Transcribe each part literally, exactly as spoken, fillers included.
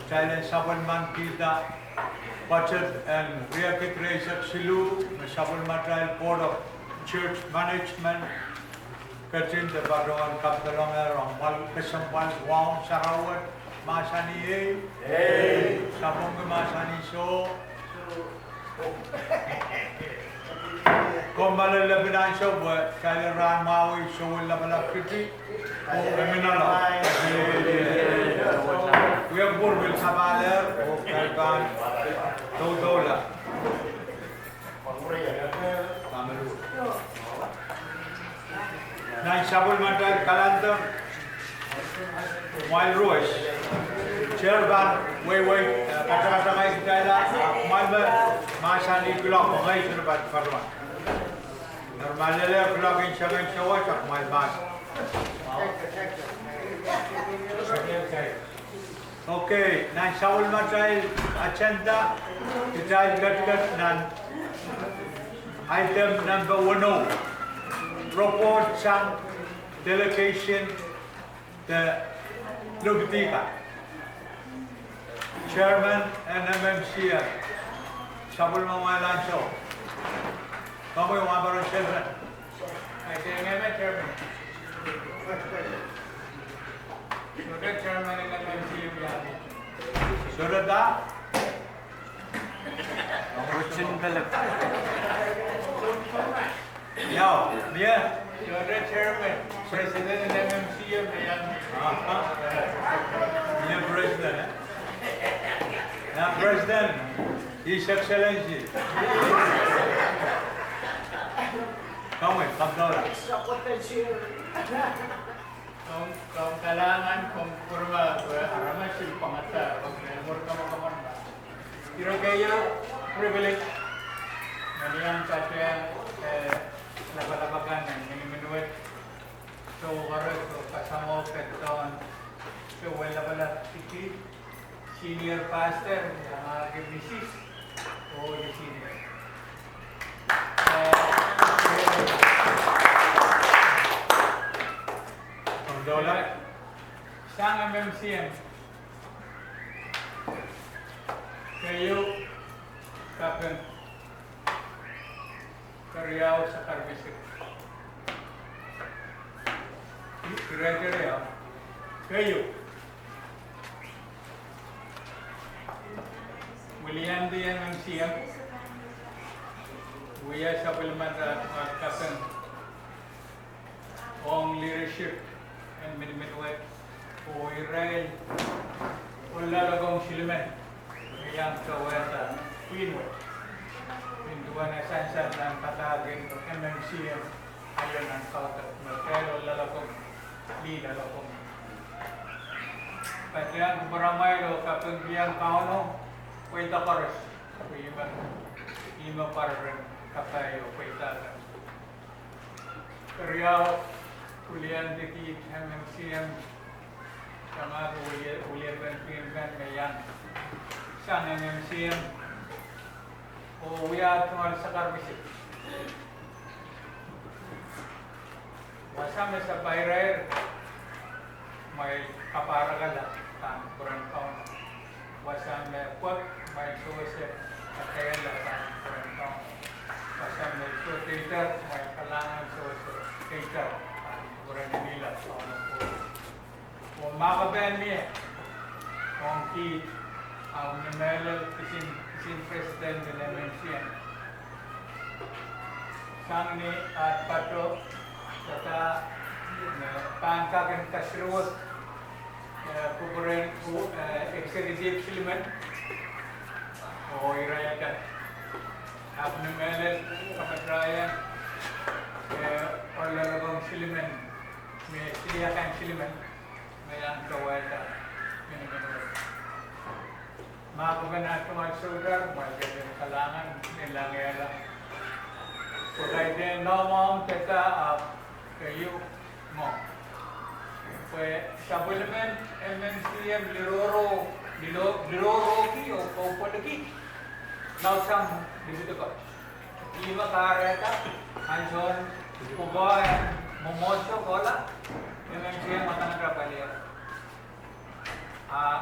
Kitail en sapwellimanikihda budget en riekid rieisek siluh me sapwellimatail Board of Church Management ketin de patohwan kapedolongehr ong kesempwal wahu sarawi wet. Mahsanih ei. Sapwellime mahsanih soh. Komw ale lepin ansou pwe kitail en rahnmwahwih souleng lapalap kidi. Komw eminala. Wia kupwur pil kapahlehr oh kitail pahn doudoula. Nan sapwellimatail calendar, mwail ruwes, chair pahn wehi, eh, katakatangaikitailla, ah kumwail me mahsanih kuloak pwe ngehi sohte patohwan. Eri ma lelehr kuloak en sengen sawas, ah kumwail mahs. Okay, nan sapwellimatail agenda, kitail ketiket nan item number weneu, report sang delegation de lopidika. Chairman en M M C M, sapwellimamwail ansou. Komwi wahnpoaron chairman. Ai, chairman, chairman. Sohte chairman en M M C M ia. Sohte da? Richard Philip. Ia, mie? Sohte chairman, president en M M C M ia. Aha. Mie president, eh? Nan president, His Excellency. Komwi, komw doula. Komw, komw kalahngan, komw kupwurki me aramas pwangada, komw kupwurki me komw pwangada. Ire keieu privilege me I iang patehng, eh, lapalap akan nan minimin wet. Soh, waret oh kasamwo ketin soh lapalap kidi. Senior pastor, iangahki Missus oh Senior. Eh, komw doula. Sang M M C M. Keieu, kaping. Keriau, sakar misik. Ire keriau. Keieu. Wiliandi M M C M. Wia sapwellimatail kaping ong leadership en minimin wet, oh irail oaralokong silimen me iang towehda pwihn wet. Pwihn duwen sansal nan padahk en M M C M, aio nan kaudok me kitail oaralokong, lih oaralokong. Patehng kupwuramwail oh kapingkihong Kauno pweida koaros, pwe ih me, ih me pwarer en kapai oh pweida kan. Keriau, wiliandi kiht M M C M, tangahki wilipen pwihn kan me iang sang M M C M, oh wia tungoal sakar misik. Wasa me sapairair, kumwail kapahrek la pahn kupwuren Kauno. Wasa me pwek, kumwail sewese kakehlaka pahn kupwuren Kauno. Wasa me sohte itar, kumwail kalahngan sewese itar pahn kupwuren Kauno. Oh ma kapehn mie ong kiht, ahpw ni mehlel kisin, kisin president en M M C M, sang ni at patohdo, pahn kak en kasiluhd, eh, kupwuren, eh, executive silimen oh irail kan. Ahpw ni mehlel kapatahieng, eh, oaralokong silimen, me siliakan silimen me iang towehda minimin wet. Ma kapehn at tungoal sohte, kumwail kak kalahngan, ni langehla. Pwe kaidehn noumwahu me kitail, ahpw keieu mwo. Pwe sapwellimen M M C M liroro, liro, lirorohki oh koupwolki laudsang lipidiko. Ih me kahrehda ansoun pwukoa en mwomwohdiso kohla, M M C M me kitail paliar. A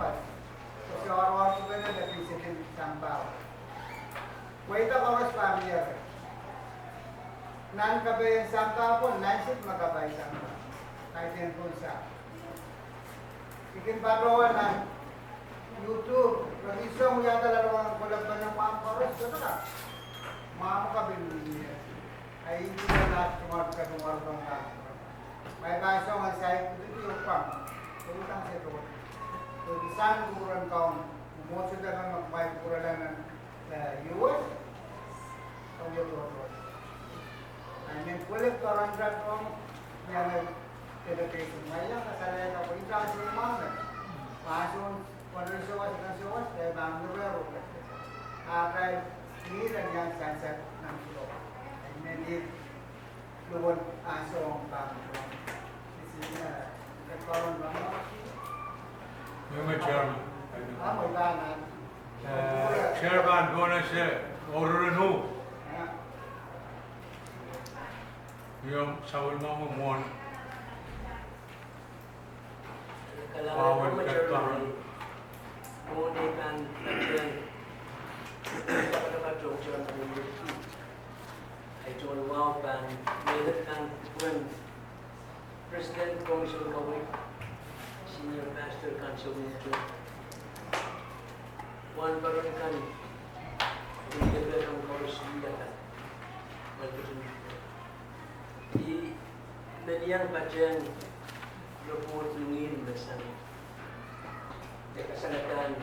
pwal. Koasoia oarkipene de pil sehkin sampah. Pweida koaros pahn mie reh. Nan kapai en sampah pwon, nan sik me kapai sampah. Kaidehn pwon sa. I kin patohwan nan YouTube, re kin song wiahda lalokan kolekpene pahn koaros sohte. Mwahmw kapil mie. Ahi pil last month, kapil month pahn. Mai pahn song en saik pwutiki oh pahn. Pwutang se to. Pwuti sang kuren kaun. Mwohn sohte pahn mai kuren nan, eh, U S. Kau ia to to. Ahi men kolektor en rat ong. Ia me dedication. Mai ia kasalehda pwe ita sohte mahmw. Pahn song Pwehn sowas, kan sowas, eh, pahn ngerehr. Ahpw ni ren iang sansal nan suro. Amen. Ni luwet ansou pahn. Isi, eh, ke koron pahn. Mehmet chairman. Ah, mehmet chairman. Eh, chairman, bonus, eh, oruru. Ah. Iong sawil mamo mwohn. Kalahngan en Kauno, mwohn ei pahn patehng kapakap tohto nan wiki. Ahi tohn wahu pahn mehlel kan kupwuren President Commission Kawei, Senior Pastor Council Minister, wahnpoaron kan, wahnpoaron kan koaros, I men iang patehng report ni ngihn me sang. E kasangadan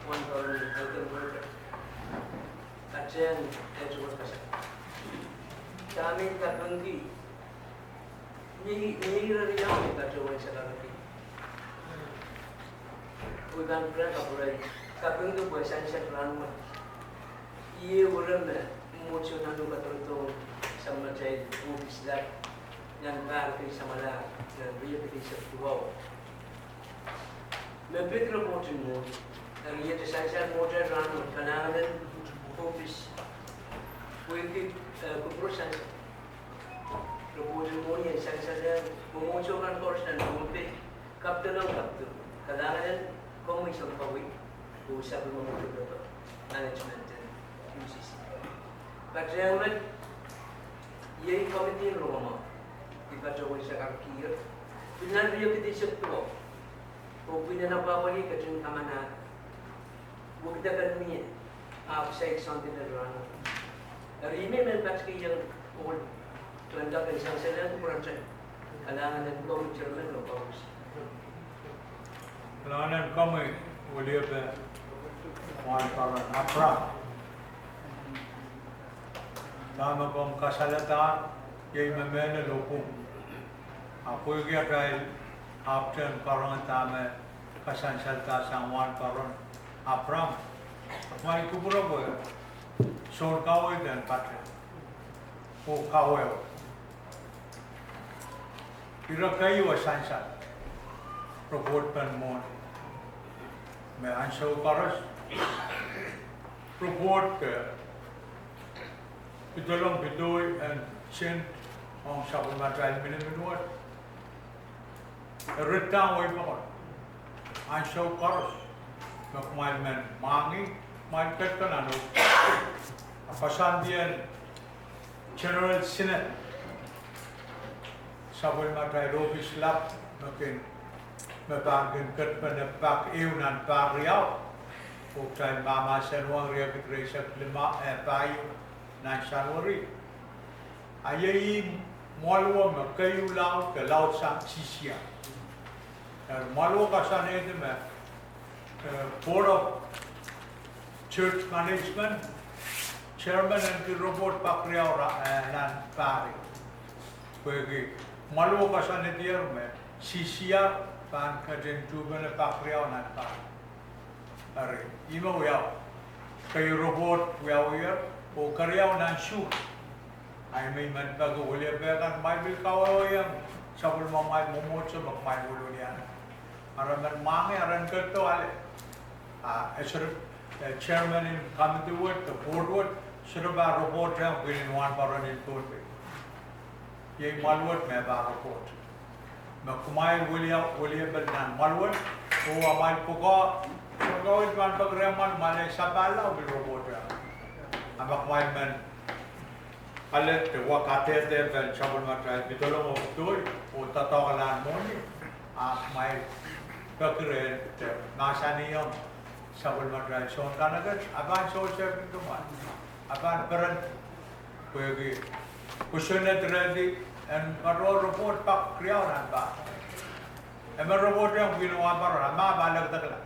wahnpoaron Elder Wilbert patehng e tohn kasangadan. Dahme I kapingki, ni, ni ire riau ni patohwan sakaraki. Pwe pahn pwurehng kapwurei, kapingki pwe sansal rahnwet. Iei were me mwomwohdiso nan uhk kadirodohng samatail ohpis lap nan pahr kei samwalahr nan riekid eisek duwau. Me pid ripoht en mwohni, eri iet sansal mwohtail rahnwet, kalahngan en ohpis, pwehki, eh, kupwur sansal. Ripoht en mwohni en sansal ong mwomwohdiso kan koaros nan Pohnpei, capital ong capital. Kalahngan en komwi sounpar wei, oh sapwellime mwohtail department en U C C. Patehng met, iei committee en rongamwahu, I patohwan sakarakier, pil nan riekid eisek duwau, oh pwihn en apwahpwalih ketin kamana wekidek en mie, ahpw saik soandi lel rahnwet. Eri I men men patikihong ohl tohnlap en sansalehng kupwuratail. Kalahngan en komwi chairman oh koaros. Kalahngan en komwi weliepe Wahnparon Abraham. Dahme komw kasalehdahr, iei me mehlel oh pwung. Ahpw pwehki atail ahpwtehn karonge dahme kasansalda sang Wahnparon Abraham, kumwail kupwure pwe soun kaweid en patehng oh kawehwe. Ire keieu sansal ripoht pen mwohni, me ansou koaros ripoht ke pidolong pidoi en sent ong sapwellimatail miniminwet, eri dahme wei pokon ansou koaros me kumwail men mwahngih, kumwail ketiket nan koasoandien General Synod, sapwellimatail ohpis lap me kin, me pahn kin ketipene pak ehu nan pahr riau, oh kitail mahmahsen wong riekid rieisek limau, eh, pahieu nan Sanuari. A iei ih mwaluwo me keieu laud, ke laudsang C C R. Eri mwaluwo koasoanehdi me, eh, Board of Church Management, chairman en kin ripoht pak riau ra, eh, nan pahr. Pwehki mwaluwo koasoanehdier me C C R pahn ketin tuhpene pak riau nan pahr. Eri, ih me wiawi. Keieu ripoht wiawiher, oh keriau nan suh. Ahi me I men peki weliepe kan, kumwail pil kawehwehiong sapwellimamwail mwomwohdiso me kumwail weliwelian. Ara men mwahngih, ara en ketido ale. A, e sohte, eh, chairman en committee wet, de board wet, sohte pahn ripoht ong pwihn en Wahnparon en Pohnpei. Iei mwahl wet me pahn ripoht. Me kumwail weliau, weliepe nan mwahl wet, oh amwail pwukoa, soun kaweid pahn peki rehmwail, mwail en sapahl oh pil ripoht. A me kumwail men alehdi wa kadehde pahn sapwellimatail pidolong oh pidoi, oh doadoahk lahn mwohni, a kumwail peki rehn de mahsanihong sapwellimatail soun kaneket, a pahn sohte pil kumwail, a pahn peren, pwehki kosonned rehdi en patohwan ripoht pak riau nan pahr. E men ripoht ong pwihn en Wahnparon, a ma pahn lekdekla.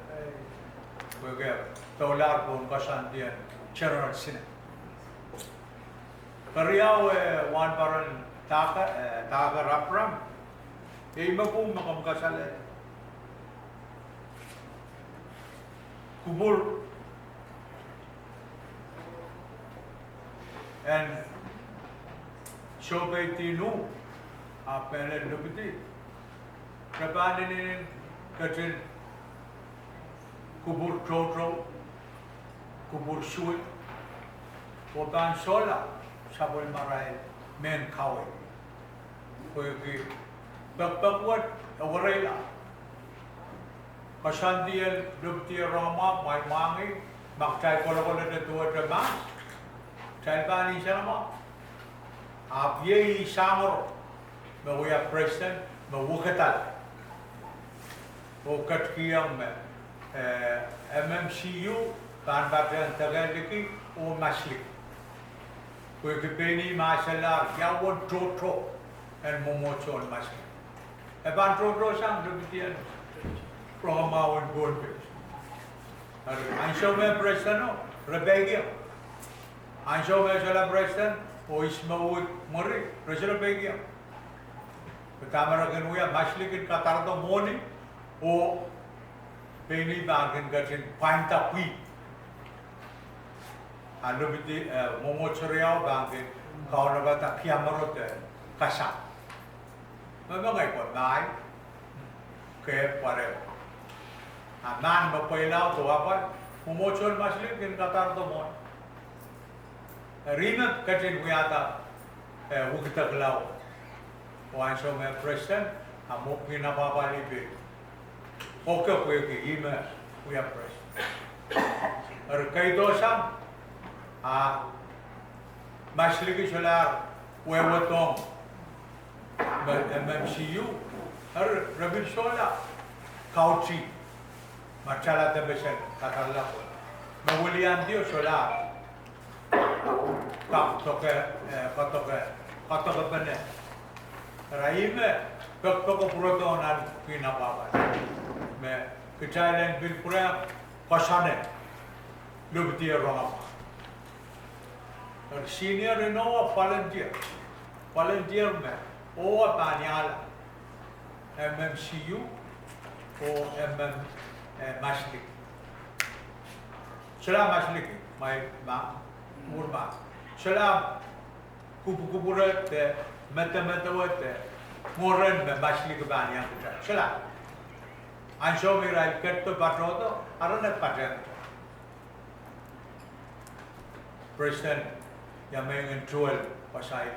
Pwehki doulahr pohn koasoandien General Synod. Keriau, eh, Wahnparon Dahker, eh, Dahker Abraham, iei me pwung me komw kasalehda. Kupwur en sohpeidi Nuh, ahpw mehlel Lipidi, re pahn inenen ketin kupwur toutou, kupwur suwed, oh pahn sohla sapwellimarail mehn kaweid. Pwehki pekpek wet e wereila. Koasoandien Lipidi rongamwahu, kumwail mwahngih, ma kitail kolokolete duwehte mahs, kitail pahn nsenamwahu. Ahpw iei ih sangoro me wia president me wekidala oh ketikihong me, eh, M M C U pahn patehng dekehliki oh masliki. Pwehki pein ih mahsalahr ia uwen tohto en mwomwohdiso en masliki. E pahn tohto sang Lipidi en rongamwahu en Pohnpei. Eri ansou me presideno, re peikiong. Ansou me sohla president oh ihs me uhd mwuri, re sohte peikiong. Pwe dahme re kin wia, masliki en kadarodo mwohni oh Pein ih pahn kin ketin pwainda pwihn. A lopidi, eh, mwomwohdiso riau pahn kin kaunopada kiamero de kasang. Me me ngehi pwe mahi, ke pwareo. A mahn me pweilaud oh apwal, mwomwohdiso en Masliki kin kadarodo mwohn. Eri me ketin wiahda, eh, wikidek laud. Oh ansou me president, a mwo pwihn apwapwalih pil. Oke pwehki ih me wia president. Eri keido sang, a Masliki solahr wehwehdohng me M M C U, eri re pil solahr kauti, ma tala de pesen kadarala pwe me weliandi o solahr kak doke, eh, kadoke, kadokepene. Eri ih me pekpeko pwurodo nan pwihn apwapwalih. Me kitail en pil pwurehng koasoane lopidi rongamwahu. Eri senior inowo volunteer. Volunteer me owa pahn iangala M M C U oh M M, eh, Masliki. Solahr Masliki, ma, ma, mwuhr ma. Solahr kupwukupwure de medemedewe de mwurin me Masliki pahn iang kitail. Solahr. Ansou me irail ketido patohdo, arail patehng president, ia me ingen tuwel wasaht.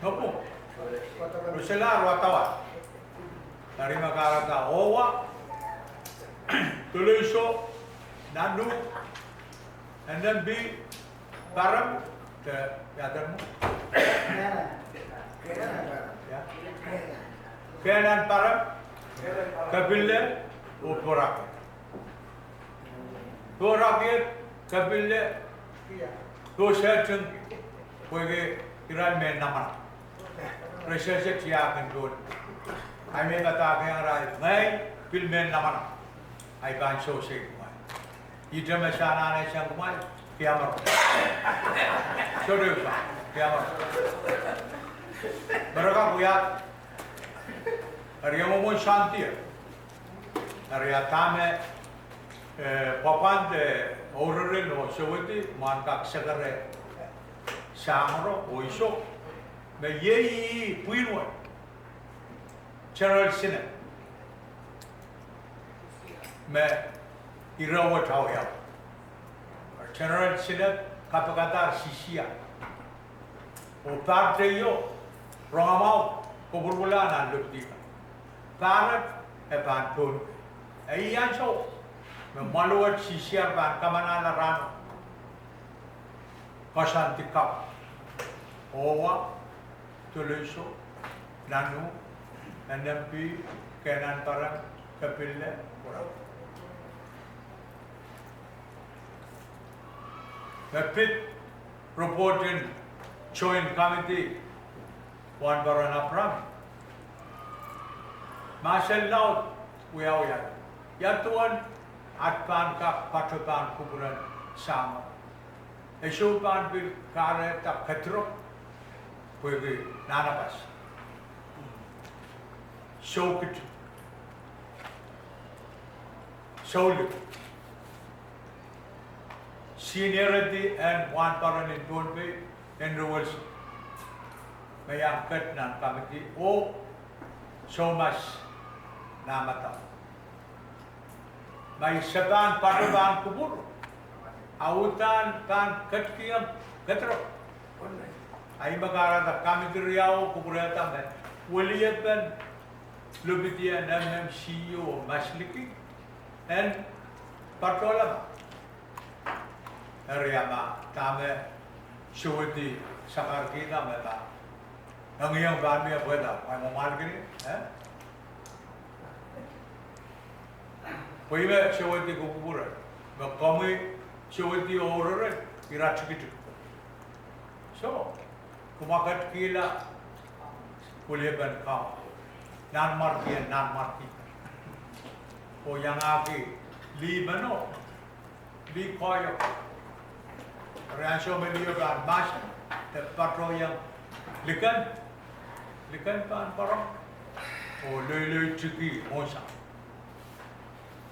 Nopwung. Re solahr wadawad. Eri me kahrehda owa, Doleuso, Nanu, N M P, Parem, de, ia de mwo? Ia. Kehnen Parem, Kepille, oh Porak. Porak, Kepille, oh Sehting, pwehki irail mehn lamalam. Re sehse tiahk en Pohnpei. Ahi me padahkihong irail, ngehi pil mehn lamalam. Ahi pahn sewese kumwail. Ihte me se anahne sang kumwail, kiamero. Sohte usa, kiamero. Me re kak wia, eri ia mwomwen soandier. Eri ia dahme, eh, pwapwand, eh, oureren oh sewedi, mwahu kak sekere, sangro, oh iso. Me iei ih pwihn wet. General Synod. Me ire wet awiawi. General Synod kapikadahr sisiar. Oh pahr teio, rongamwahu, kopwurupwula nan lopidi kan. Pahr et, e pahn Pohnpei. Eri ansou me mwalu wet sisiar pahn kamanahla rahno. Koasoandi kapw. Owa, Doleuso, Nanu, N M P, Kehnen Parem, Kepille, Porak. Me pid report en Joint Committee, Wahnpoaron Abraham. Mahsen laud wiawi, ia duwen at pahn kak patohwan kupwuren Sahmo. E sou pahn pil kahrehda kedirepw, pwehki nahnapas. Sou kit. Sou lih. Seniority en wahnpoaron en Pohnpei, Andrew Wilson, me iang ket nan committee oh soumas nan madau. Ma I se pahn patohwan kupwur, a uhdahn pahn ketikihong kedirepw. A I me kahrehda committee riau kupwurehda me weliepen lopidi en M M C U oh Masliki en patohla. Eri ia ma dahme sewedi sakarkihda me ma engieng pahn mie pwehda, ma I mwamwahlkihdi, eh? Pwe I me sewedi kupwure, me komwi sewedi ourere, ira tikitik. So, kumwa ketikihla weliepen Kauno, nanmwarkien nanmwarki, oh iangahki lih meno, lih koahiek. Eri ansou me liho pahn mahsen de patohiong liken, liken pahn poarong oh loiloitiki mwohnsang.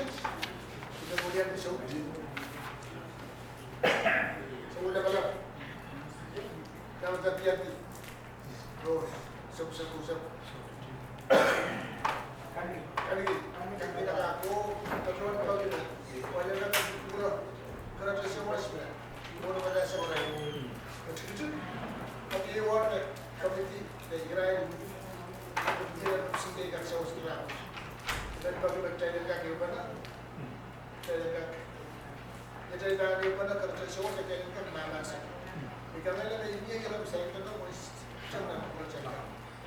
Ipwsaht. Ipwsaht. Ipwsaht. Ipwsaht. Kitail pahn ehupene karatar sewese kitail en kak mahmahsen. Ih kamehlele me I mie iren saikinte mwein sang nan project.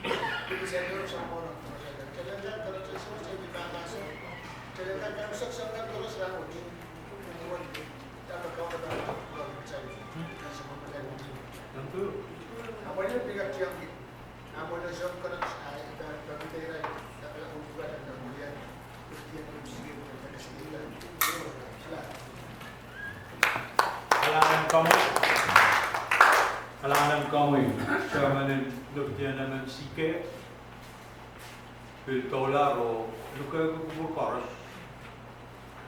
Ih saikinte sang nan project. Kitail en kak karatar sewese kitail mahmahsen. Kitail en kak kak sewese nan koaros rahnwet. Ih wet dahme Kauno pahn kitail. Thank you. Ahpw I men pil kak tiangki. Kalahngan en komwi, kalahngan en komwi, Chairman en Lipitian M M C K, pil doula oh luhkehki kupwur koaros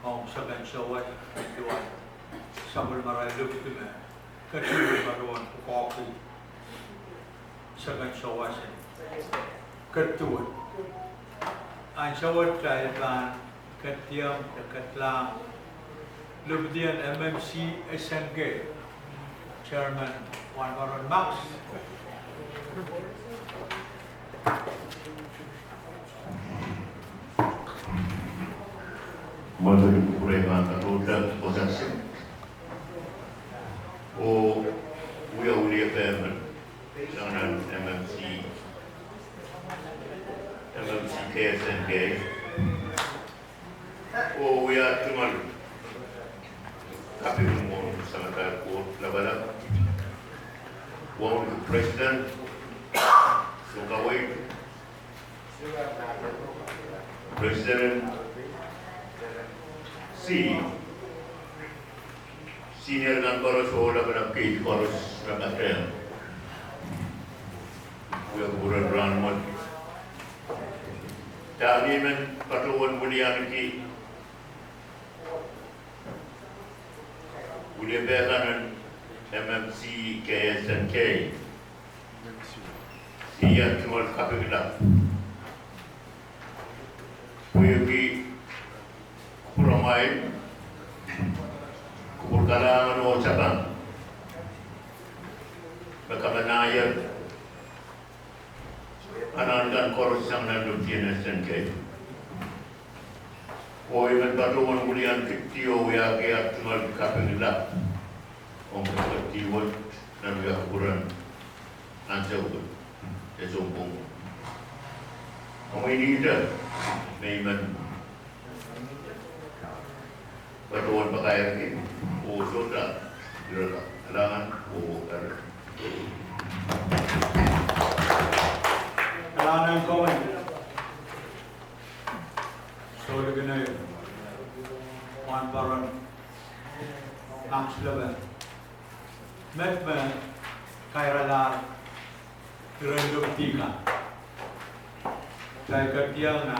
ong seken sewese, duwen sapwellimarail Lipiti me ketin patohwan pwukoahki seken sewese. Ketin. Ansou wet kitail pahn ketiong de ketlahng Lipitian M M C S N K Chairman Wahnparon Max. Mwohn kupwure pahn katohda koasoakoasoia. Oh wia wiliakapw sang nan M M C, M M C K S N K. Oh wia tungoal kaping mwohn Samatail Koht Lapalap. Wauneki President, Sounkaweid, President, C, Senior Koaros oh lapalap keid koaros me patehng wia kupwuren rahnwet. Dahme I men patohwan wilianiki wiepe kan en M M C K S N K, ih tungoal kaping lap. Pwehki kupwuramwail, kupwur kalahngan oh sapeng me kamanahier anahn kan koaros sang nan lopidien S N K. Oh I men patohwan wilianiki oh wiahki tungoal kaping lap ong ketiket wet nan wia kupwuren ansou wet, e sounpwong. Omw inihte me I men patohwan pakairki oh sohte ireka, kalahngan oh eri. Kalahngan komwi, Souleng Kinoir, Wahnpoaron Max Lope, met me kairalahr iren lopidi kan. Kitail ketieu me